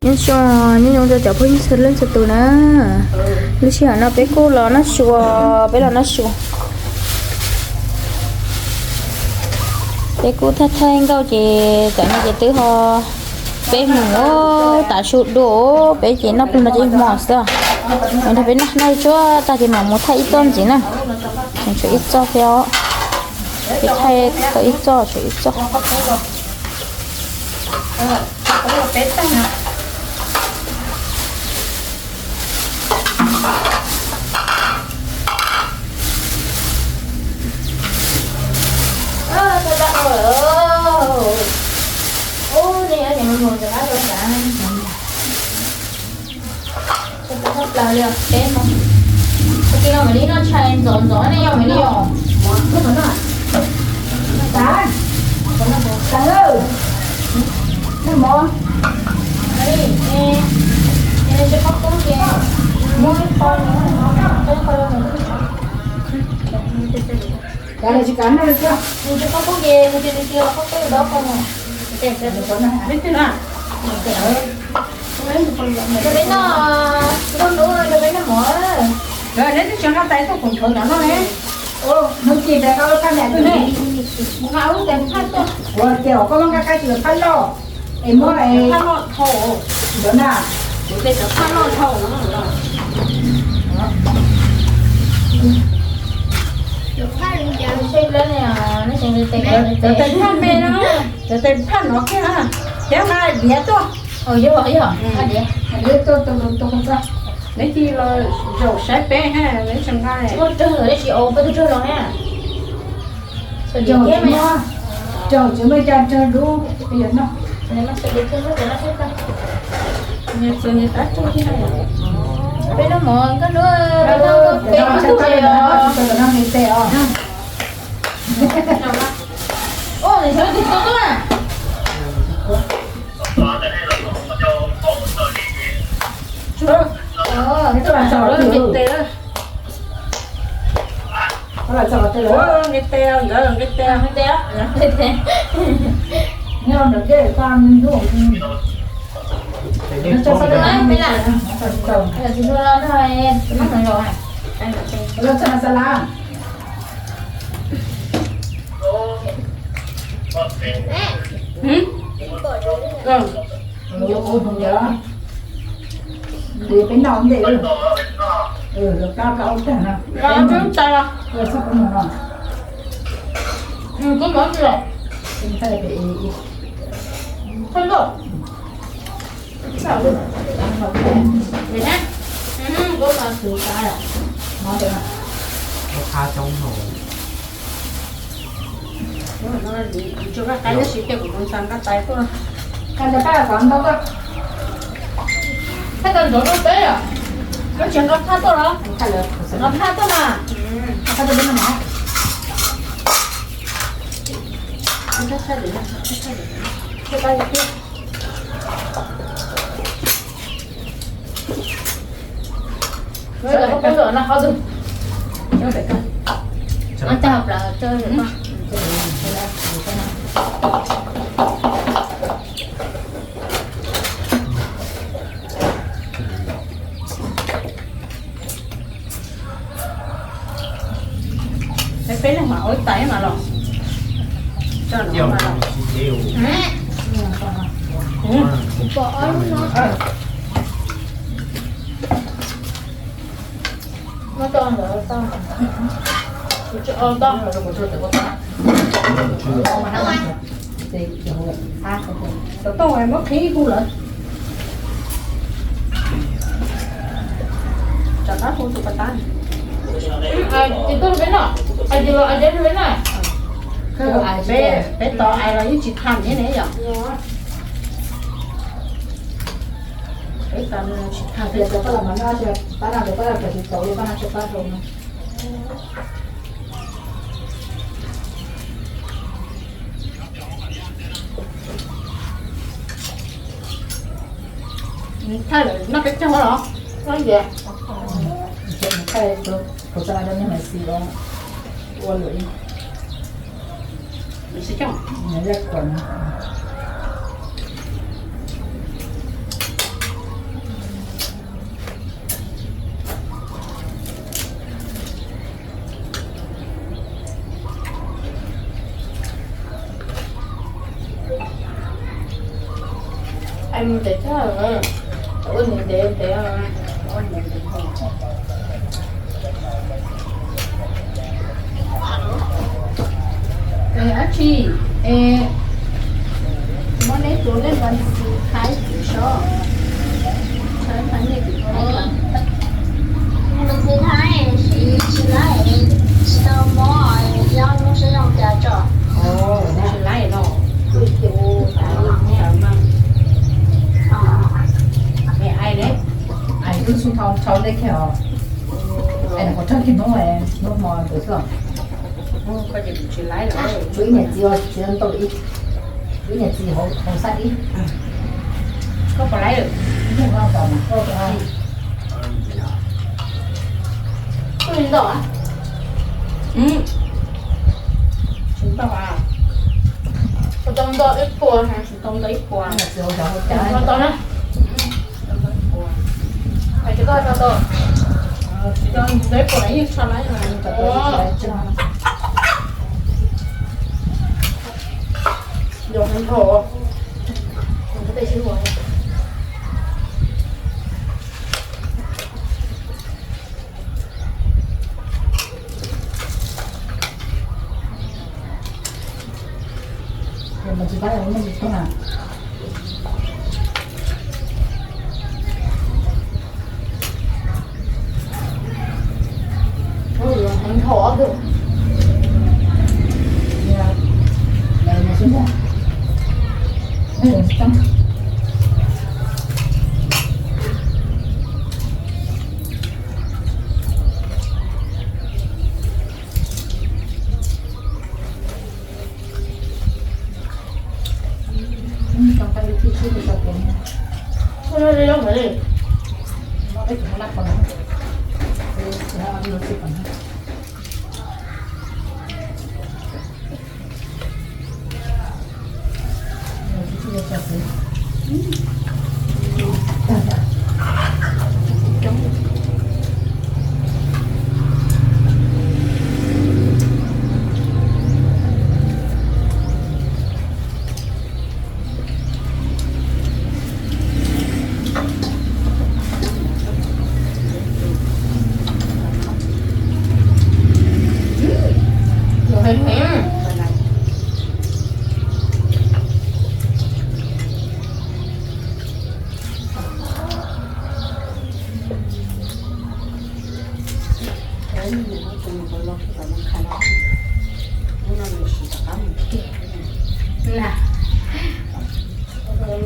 Nyob zoo, nyob zoo rau cov phooj ywg txhua leej txhua tus na. Lub sij hawm no peb kuj los noj su, peb los noj su. Peb kuj thaij thaij nkauj ces tam no ces twb ho peb mus tav su dua, peb ces noj plig no ces hmo xwb. Nrog peb noj noj tsuag tag ces mam mus thaij ib txoj ntxiv na. Tseem tshuav ib txoj thiab, peb thaij tau ib txoj tshuav ib txoj. Peb noj, nrog peb noj mov. Neb twb tsis nqa tais tuaj koom thaum no ne. Hnub ci tais koj lub phaj niam tuaj ne. Nqa lub tais phaj tuaj. Ua tias koj muab nqa kab tsis lawv phaj loj. Es muab phaj loj dhau. Ntawd na. Kuv tes cov phaj loj dhau no. Cov tais phaj me no, cov tais phaj no kiag na. Thiab nqa diav tuaj. Yog, yog. Neb cia li los zaum saib peb ha, neb tsis nqa. Muaj rawg lawm, tsis ua peb tug rawg los na. Raug tsis muaj, raug tsis muaj cas, raug dub peb yuav noj. Peb noj mov nkauj hlub, peb noj nkauj peb noj tes os. Ua, nws xyov tus tau tuaj na. Nqe tes, nkawd nqe tes. Nyob ntawm dej paj ntuj. Los txog na xas las. Peb noj ntej, los plab plab ub tag no. Koj mov tsis los? Koj loj. Koj mas xus tas. Koj qha coob no. Tsuas nqa qaib tab sis cia kuv mus nqa tais tuaj. Nqa tais phaj kom ntau koj. Phaj tais ntxov rau peb os. Koj tsis nqa phaj tuaj los? Nqa phaj tuaj mas. Peb leeg mas ua ib tais mas los. Cov tooj muab qhib hu lawm. Cov tab hu tus pas tab. Ces tuaj rau peb noj, ces los ais deb rau peb noj. Peb tos ais los yeej tsis tham thiab ne yom. Peb tos tsis tham thiab, cov pab los mas noj, pab no cov pab los tsis tau li, pab no tsis pab rau no. Thaij lawm noj peb caug los? Noj ntxiv. Thaij tus, kuv txog rau nej mam xis los ua lawm. Xis coj. Nws yaj kuam no. Ntev thiab, ua ntev ntev, ua ntev ntev. Dab tsi es muab neb tus lej ntxi thaib tim sob, thaib thaib nej tim thaib. Ntxi thaib tsis laib, tsis tau mob yob lub siab zoo cas tso. Tsis laib no, kuj tus tas li ne mas. Ais ne, ais lub xub thau thau dej kiag os. Ais nws qhov tag kis hnub, hnub hmo ntawd xwb. Koj ces kuv tsis laib lawm. Tshuav ib niam txiv, tsis ntau ib, tshuav ib niam txiv hauv xab ib. Koj puas laib lawm? Kuj li ntau a. Tsis ntau a. Kuv tau ntau ib puas, tsis tau ntau ib puas. Ntau ntau na. Hais tias koj tau tau, tsis tau ntau ib puas yeej tsis laib. Yog hov, tej sib ua.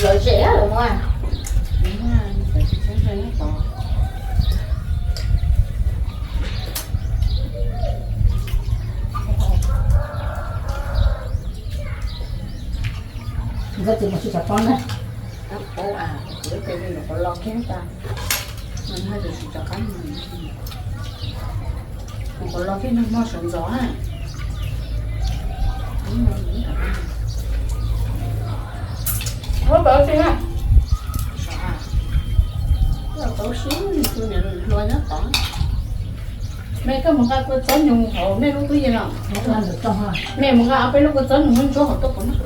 Lawv zem lawm mas. Ntxawm tsis mus sib tshav pob na. Tab paub as, kuv ib tes li nyuam qhuav los kiag tas, mas haj tsis rov qab mus. Nyuam qhuav los kiag nag hmo sawv ntxov na. Ua tau si na. Tau si, tus niam hluas nyob tod. Mej, koj mus nqa kua txob nyoos hauv mej lub tub yees los. Mej mus nqa ob peb lub kua txob nyoos muab ntsuab hauv tuaj puas na.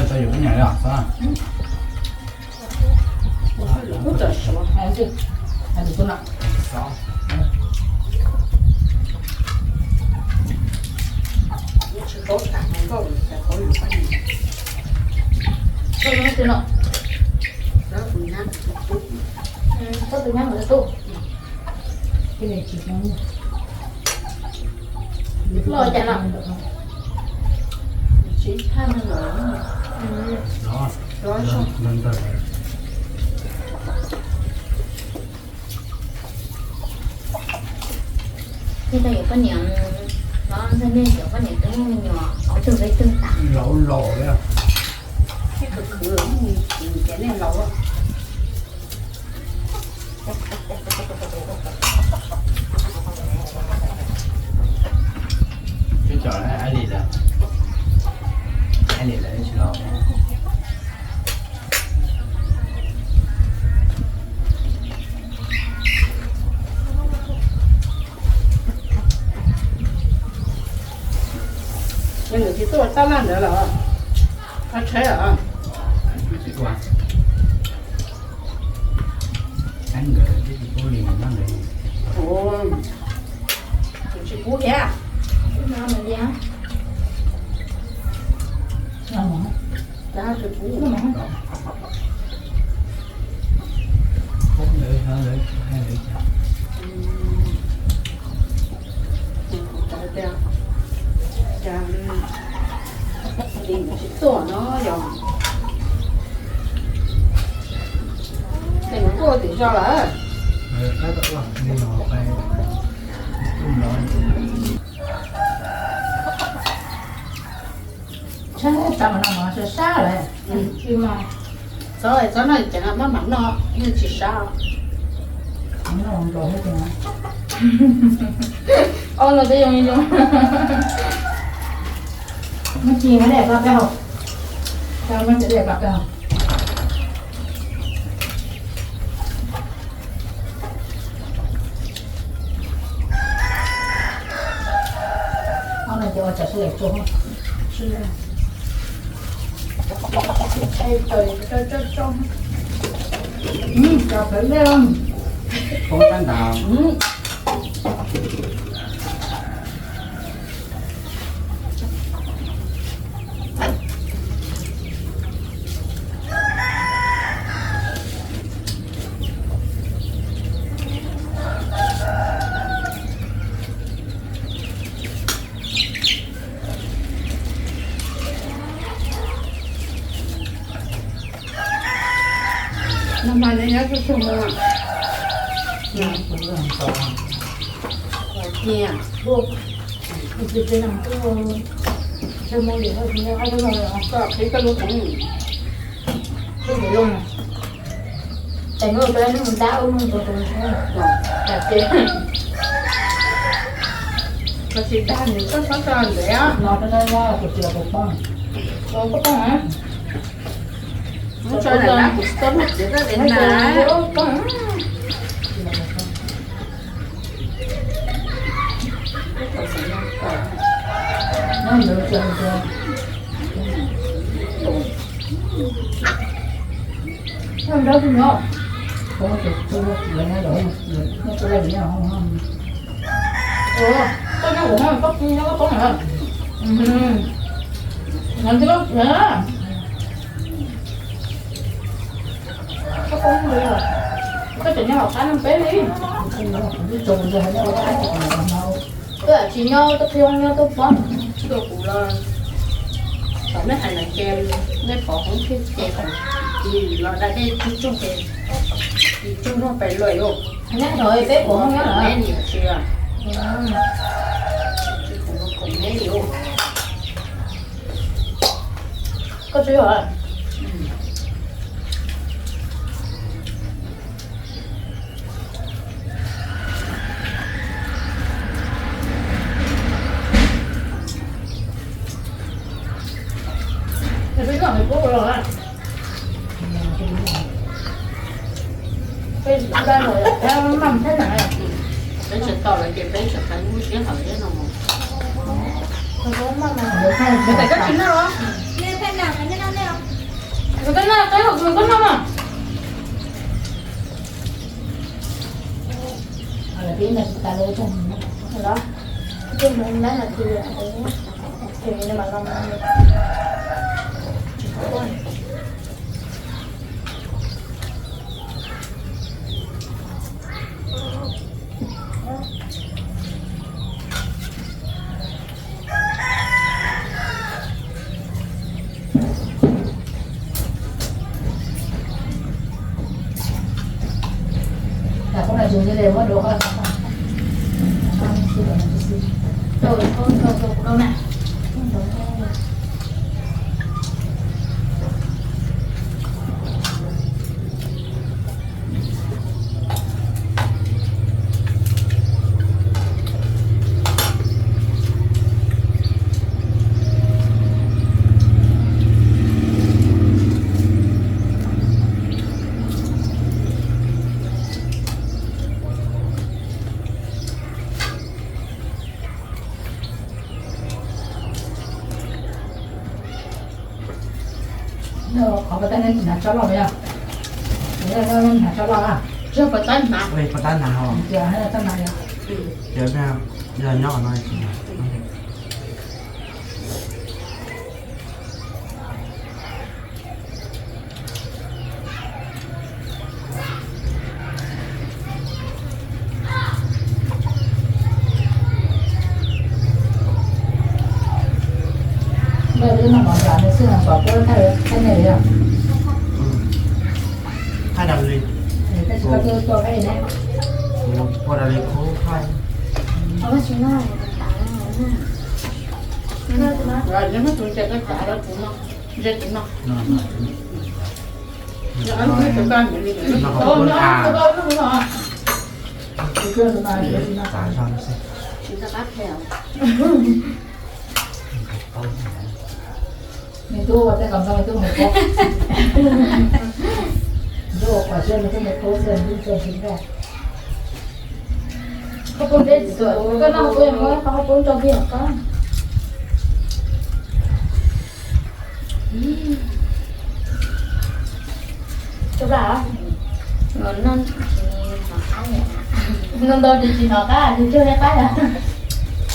Tau yus ib niam li os. Hais lus tuaj no. Koj tus nyab mus tub. Loj cas no? Thiab tau yuav poj niam, no ntxhais nej yuav poj niam tus me nyuam ob tug peb tug tas. Laus laus li. Thiab khwv khwv, ces nej laus. Twb tso Aib Lis lawm, Aib Lis lawm tsis los. Nws tsis tuaj tab laj ntawd los? Qhov tsheb los? Ua, tsis pub thiab. Tsis pub. Kuv tau tias, cas Lis tsis tuaj no yog, ces nws tuaj tim zos lawm. Txhob, txhob noj ces maj mam noj, yeej tsis sab. Ob no twb yoo yoo. Muab ci muab dej pab peb haus. Muab ci dej pab peb haus. Ob no ces ua tsam sib lem tsuag. Cov phawv dej poob tab ntag. Nag hmo nyob nyob tsuag tsuag mus. Cia, cia cia cia mus li, koj qhib koj lub hmoov. Tes nuj rau hnub ntab ub nug rau tus, koj tsis dag nws, koj txhob tso ntawd no, koj tsis los tus poob, tus poob, mus tso ntawm nab, kuv tsis tau nug txiv koj tes na. Ua, koj nyob kuv nyob koj poob lawm. Koj poob li, koj tseem nyob hauv qab no peb li. Twb tsis nyob, twb qhib nyob twb poob. Tuaj kuv los, thaum nej hais no ces nej pov hoob thiab ces thaum kis los da dej tsuag tsuag ces kis tsuag tsuag pes luag yuav. Neb thaum peb pov hoob nyob lawm. Neb niam tsis, tsis pom neb li. Koj tsis yog. Peb tsis tau lawm ces peb tseem pais muab sij hawm thiab no mus. Koj tsis noj los? Koj noj, koj noj mas. Peb no tsis tas los ua tsoog los, ua tsoog nab no ces, ces no mas los tsis quaj. Qhov pas tag nej tsis hnav tsho loj yog? Hnav tsho loj a? Tsis pas tab hnav, pas tab hnav os. Yog nyob no. Npaj lub no mov nram nws xwb no kom puab thaij thaij nej li os. Thaij dag li? Tab sis koj tuaj tuaj thaij ne. Ua dag li khub thaij. Nws twb ua tej kom nrog nws twb mus koj. Nws twb ua qhov siab nws twb mus koj xwb nws twb tsis nrog. Koj poob deb tsis tuaj, koj noj kuv muab qhov koj poob rau kiag koj. Tus lam no tsis hnov qab li. Ntau ntau ces tsis hnov qab, tus cuag li qab yom.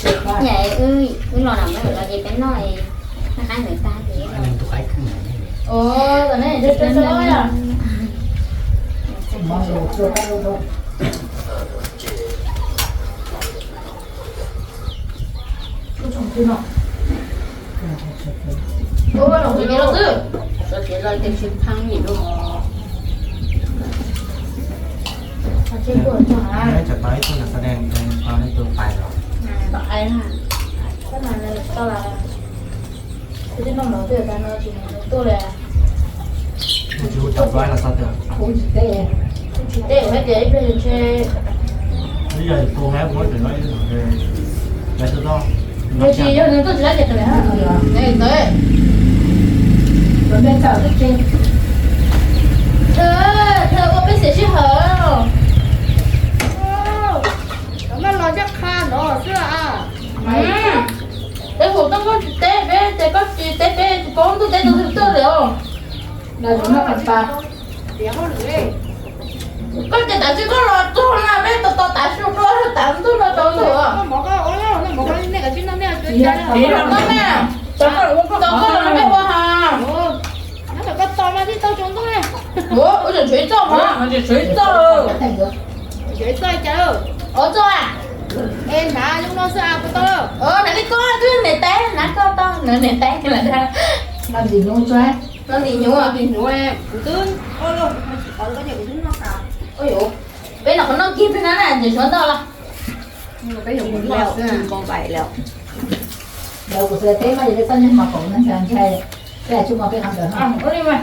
Nyam wb los nram Nplog los ces peb noj, noj qab ntawd tag ces. Tus qaib kheej. Ua, tam ne, Ua, los tus ces los xwb. Tus ces los ces tsis pheej nim lub. Neb tsam tau ib tug nas xav dees tau ib tug pais los. Pais na. Tsis hu cov pais los txog twg? Kuv tsis teb, kuv tsis teb, kuv hais tias ib pliag ntshe. Ib yog tus hais kuv tseem no ib tus, lawv tus toj. Yog tsis yog nws tuaj tsis laib ces qhia, ne ntawd. Tus me txawm twb tsis. Thawj, thawj ua peb xiam sij hawm. Cov no los coj qha no xwb a. Peb hu tau koj tsis teb peb, ces koj tsis teb peb, koj twb teb tus twg tuaj lawm os. Koj ces tav tsis koj los txog na, peb tos tos tav su dua tav ntuj no tau tus. Tsis yog, tau koj los peb ua ha. Ua, tshuav ib txoj mas, tshuav ib txoj. Ob txoj a? Es hnav zoo no xwb a, puas tau? Hnav li koj twb niam tais, hnav koj tau, niam tais lawm. Los ntxim hnyuv, los ntxim hnyuv, ntxim hnyuv, kuv twb, kuv twb noj tas. Peb los qhov noj kiag peb na, ntxim suav ntoj los. Peb yuav mus noj xwb, npau vais lawm. Lawv kuv xav teb mas yog peb txoj nyuag mos kaum no ntshai ntshai, peb tsuas mos peb qhov ntawd no.